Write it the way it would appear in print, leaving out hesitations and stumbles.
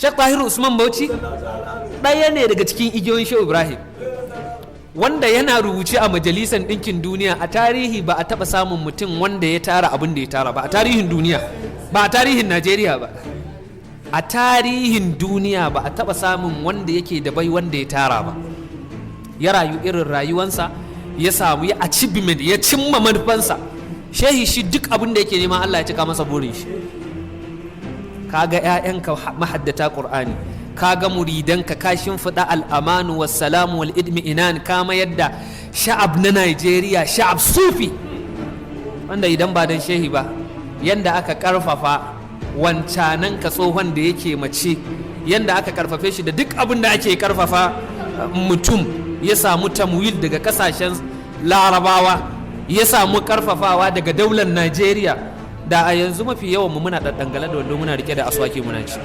Sheikh Tahiru Usman Bauchi ɗaya ne daga cikin igiyoyin Shehu Ibrahim, wanda yana rubuce a Majalisar Ɗinkin Duniya. A tarihi ba a taɓa samun mutum wanda ya tara abin da ya tara ba a tarihin duniya, ba a tarihin Najeriya ba, a tarihin duniya ba a taɓa samun wanda yake da bai wanda ya tara ba. Ya rayu irin rayuwansa, ya samu ya achievement, ya cimma manufansa. Shehi shi duk abin da yake nema, Allah ya cika masa burin shi. Kaga 'ya'yanka mahaddata Qur'ani, kaga muridanka, ka shimfiɗa al'amanu wassalamu wal idmi'inan, kama yadda sha'ab na Najeriya, sha'ab sufi, wanda idan ba dan shehi ba, yanda aka karfafa wancanan ka tsohon da yake mace, yanda aka karfafe shi da duk abin da ake karfafa mutum, ya samu tamwil daga kasashen Larabawa, ya samu karfafawa daga daular Najeriya, da a yanzu mafi yawan mu muna ɗaɗɗangale da wando, muna rike da aswaki muna ci.